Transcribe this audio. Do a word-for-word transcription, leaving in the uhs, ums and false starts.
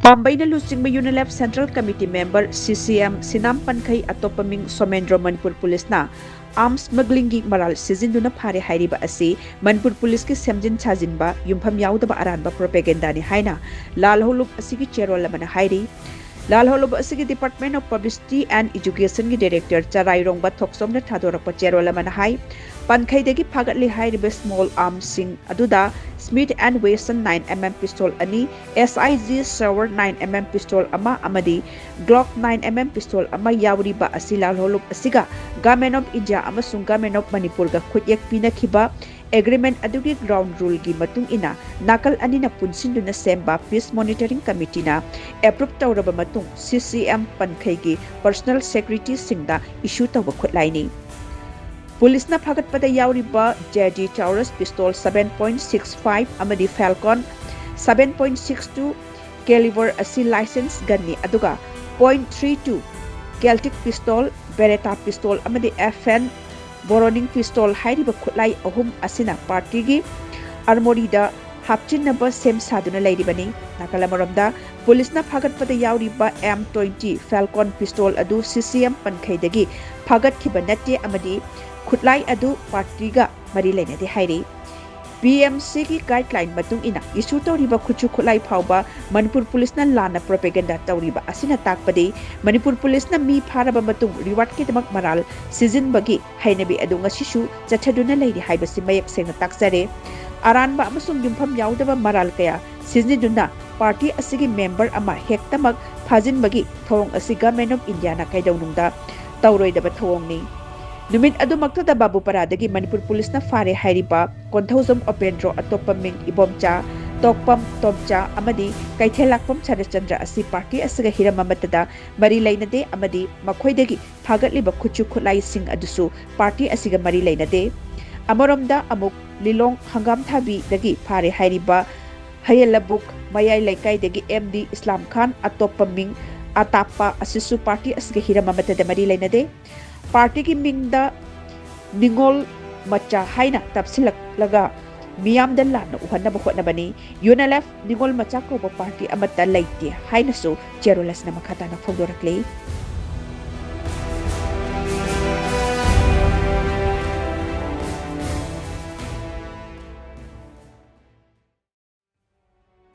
ꯄꯥꯝꯕꯩꯅ ꯂꯨꯆꯤꯡꯕ UNILEF Central Committee member CCM ꯁꯤꯅꯥꯝ ꯄꯟꯈꯩ, ꯑꯇꯣꯞꯄ ꯃꯤꯡ ꯁꯣꯃꯦꯟꯗ꯭ꯔꯣ, ꯃꯅꯤꯄꯨꯔ ꯄꯨꯂꯤꯁꯅ arms smuggling ꯒꯤ ꯃꯔꯥꯜ ꯁꯤꯖꯤꯟꯗꯨꯅ ꯐꯥꯔꯦ ꯍꯥꯏꯔꯤꯕ ꯑꯁꯤ ꯃꯅꯤꯄꯨꯔ ꯄꯨꯂꯤꯁꯀꯤ ꯁꯦꯝꯖꯤꯟ ꯁꯥꯖꯤꯟꯕ, ꯌꯨꯝꯐꯝ ꯌꯥꯎꯗꯕ ꯑꯔꯥꯟꯕ propaganda ꯅꯤ ꯍꯥꯏꯅ ꯂꯥꯜꯍꯧꯂꯨꯞ ꯑꯁꯤꯒꯤ ꯆꯦꯔꯣꯜ ꯑꯃꯅ ꯍꯥꯏꯔꯤ꯫ ꯂꯥꯜꯍꯧꯂꯨꯞ ꯑꯁꯤꯒꯤ Department of Publicity and Education ꯒꯤ director ꯆꯔꯥꯏꯔꯣꯡꯕ ꯊꯣꯛꯆꯣꯝꯅ ꯊꯥꯗꯣꯔꯛꯄ ꯆꯦꯔꯣꯜ ꯑꯃꯅ ꯍꯥꯏ, ꯄꯟꯈꯩꯗꯒꯤ ꯐꯥꯒꯠꯂꯤ ꯍꯥꯏꯔꯤꯕ small arms ꯁꯤꯡ ꯑꯗꯨꯗ Smith and Wesson nine MM pistol ꯑꯅꯤ, SIG Sauer nine MM pistol ꯑꯃ ꯑꯃꯗꯤ Glock nine MM pistol ꯑꯃ ꯌꯥꯎꯔꯤꯕ ꯑꯁꯤ ꯂꯥꯜꯍꯧꯂꯨꯞ ꯑꯁꯤꯒ Government of India ꯑꯃꯁꯨꯡ Government of ꯃꯅꯤꯄꯨꯔꯒ ꯈꯨꯠꯌꯦꯛ ꯄꯤꯅꯈꯤꯕ agreement ꯑꯗꯨꯒꯤ ground rule ꯒꯤ ꯃꯇꯨꯡ ꯏꯟꯅ ꯅꯥꯀꯜ ꯑꯅꯤꯅ ꯄꯨꯟꯁꯤꯟꯗꯨꯅ ꯁꯦꯝꯕ Peace Monitoring Committee ꯅ approve ꯇꯧꯔꯕ ꯃꯇꯨꯡ CCM ꯄꯟꯈꯩꯒꯤ personal secretary ꯁꯤꯡꯗ issue ꯇꯧꯕ ꯈꯨꯠꯂꯥꯏꯅꯤ꯫ ꯄꯨꯂꯤꯁꯅ ꯐꯥꯒꯠꯄꯗ ꯌꯥꯎꯔꯤꯕ JD Taurus pistol seven point six five ꯑꯃꯗꯤ Falcon seven point six two caliber ꯑꯁꯤ license gun ꯅꯤ, ꯑꯗꯨꯒ point three two Celtic pistol, Beretta pistol ꯑꯃꯗꯤ FN Browning pistol ꯍꯥꯏꯔꯤꯕ ꯈꯨꯠꯂꯥꯏ ꯑꯍꯨꯝ ꯑꯁꯤꯅ party ꯒꯤ armoury ꯗ ꯍꯥꯞꯆꯤꯟꯅꯕ ꯁꯦꯝ ꯁꯥꯗꯨꯅ ꯂꯩꯔꯤꯕꯅꯤ꯫ ꯅꯥꯀꯜ ꯑꯃꯔꯣꯝꯗ, ꯄꯨꯂꯤꯁꯅ ꯐꯥꯒꯠꯄꯗ ꯌꯥꯎꯔꯤꯕ M twenty Falcon pistol ꯑꯗꯨ CCM ꯄꯟꯈꯩꯗꯒꯤ ꯐꯥꯒꯠꯈꯤꯕ ꯅꯠꯇꯦ ꯑꯃꯗꯤ ꯈꯨꯠꯂꯥꯏ ꯑꯗꯨ party ꯒ ꯃꯔꯤ ꯂꯩꯅꯗꯦ ꯍꯥꯏꯔꯤ꯫ PMC ꯒꯤ guideline ꯃꯇꯨꯡ ꯏꯟꯅ issue ꯇꯧꯔꯤꯕ ꯈꯨꯠꯁꯨ ꯈꯨꯠꯂꯥꯏ ꯐꯥꯎꯕ ꯃꯅꯤꯄꯨꯔ ꯄꯨꯂꯤꯁꯅ ꯂꯥꯟꯅ propaganda ꯇꯧꯔꯤꯕ ꯑꯁꯤꯅ ꯇꯥꯛꯄꯗꯤ ꯃꯅꯤꯄꯨꯔ ꯄꯨꯂꯤꯁꯅ ꯃꯤ ꯐꯥꯔꯕ ꯃꯇꯨꯡ reward ꯀꯤꯗꯃꯛ ꯃꯔꯥꯜ ꯁꯤꯖꯤꯟꯕꯒꯤ ꯍꯩꯅꯕꯤ ꯑꯗꯨ ꯉꯁꯤꯁꯨ ꯆꯠꯊꯗꯨꯅ ꯂꯩꯔꯤ ꯍꯥꯏꯕꯁꯤ ꯃꯌꯦꯛ ꯁꯦꯡꯅ ꯇꯥꯛꯆꯔꯦ꯫ ꯑꯔꯥꯟꯕ ꯑꯃꯁꯨꯡ ꯌꯨꯝꯐꯝ ꯌꯥꯎꯗꯕ ꯃꯔꯥꯜ ꯀꯌꯥ ꯁꯤꯖꯤꯟꯅꯗꯨꯅ party ꯑꯁꯤꯒꯤ member ꯑꯃ ꯍꯦꯛꯇꯃꯛ ꯐꯥꯖꯤꯟꯕꯒꯤ ꯊꯧꯑꯣꯡ ꯑꯁꯤ Government of India ꯅ ꯀꯩꯗꯧꯅꯨꯡꯗ ꯇꯧꯔꯣꯏꯗꯕ ꯊꯧꯑꯣꯡꯅꯤ꯫ ꯅꯨꯃꯤꯠ ꯑꯗꯨꯃꯛꯇꯗ ꯕꯥꯕꯨꯄꯥꯔꯥꯗꯒꯤ ꯃꯅꯤꯄꯨꯔ ꯄꯨꯂꯤꯁꯅ ꯐꯥꯔꯦ ꯍꯥꯏꯔꯤꯕ ꯀꯣꯟꯊꯧꯖꯝ ꯎꯄꯦꯟꯗ꯭ꯔꯣ, ꯑꯇꯣꯞꯄ ꯃꯤꯡ ꯏꯕꯣꯝꯆꯥ, ꯇꯣꯛꯄꯝ ꯇꯣꯝꯆꯥ ꯑꯃꯗꯤ ꯀꯩꯊꯦꯜꯂꯥꯛꯄꯝ ꯁꯔꯠꯆꯟꯗ꯭ꯔ ꯑꯁꯤ party ꯑꯁꯤꯒ ꯍꯤꯔꯝ ꯑꯃꯠꯇꯗ ꯃꯔꯤ ꯂꯩꯅꯗꯦ ꯑꯃꯗꯤ ꯃꯈꯣꯏꯗꯒꯤ ꯐꯥꯒꯠꯂꯤꯕ ꯈꯨꯠꯁꯨ ꯈꯨꯠꯂꯥꯏꯁꯤꯡ ꯑꯗꯨꯁꯨ party ꯑꯁꯤꯒ ꯃꯔꯤ ꯂꯩꯅꯗꯦ꯫ ꯑꯃꯔꯣꯝꯗ ꯑꯃꯨꯛ ꯂꯤꯂꯣꯡ ꯍꯪꯒꯥꯝꯊꯥꯕꯤꯗꯒꯤ ꯐꯥꯔꯦ ꯍꯥꯏꯔꯤꯕ ꯍꯌꯦꯜꯂꯕꯨꯛ ꯃꯌꯥꯏ ꯂꯩꯀꯥꯏꯗꯒꯤ MD ꯏꯁꯂꯥꯝ ꯈꯥꯟ, ꯑꯇꯣꯞꯄ ꯃꯤꯡ ꯑꯇꯥꯞꯄ ꯑꯁꯤꯁꯨ party ꯑꯁꯤꯒ ꯍꯤꯔꯝ ꯑꯃꯠꯇꯗ ꯃꯔꯤ ꯂꯩꯅꯗꯦ꯫ Party ꯒꯤ ꯃꯤꯡꯗ ꯅꯤꯉꯣꯜ ꯃꯆꯥ ꯍꯥꯏꯅ ꯇꯞꯁꯤꯜꯂꯛꯂꯒ ꯃꯤꯌꯥꯝꯗ ꯂꯥꯟꯅ ꯎꯍꯟꯅꯕ ꯍꯣꯠꯅꯕꯅꯤ꯫ UNLF ꯅꯤꯉꯣꯜ ꯃꯆꯥ ꯀꯧꯕ ꯄꯥꯔꯇꯤ ꯑꯃꯠꯇ ꯂꯩꯇꯦ ꯍꯥꯏꯅꯁꯨ ꯆꯦꯔꯣꯂꯁꯅ ꯃꯈꯥ ꯇꯥꯅ ꯐꯣꯡꯗꯣꯔꯛꯂꯤ꯫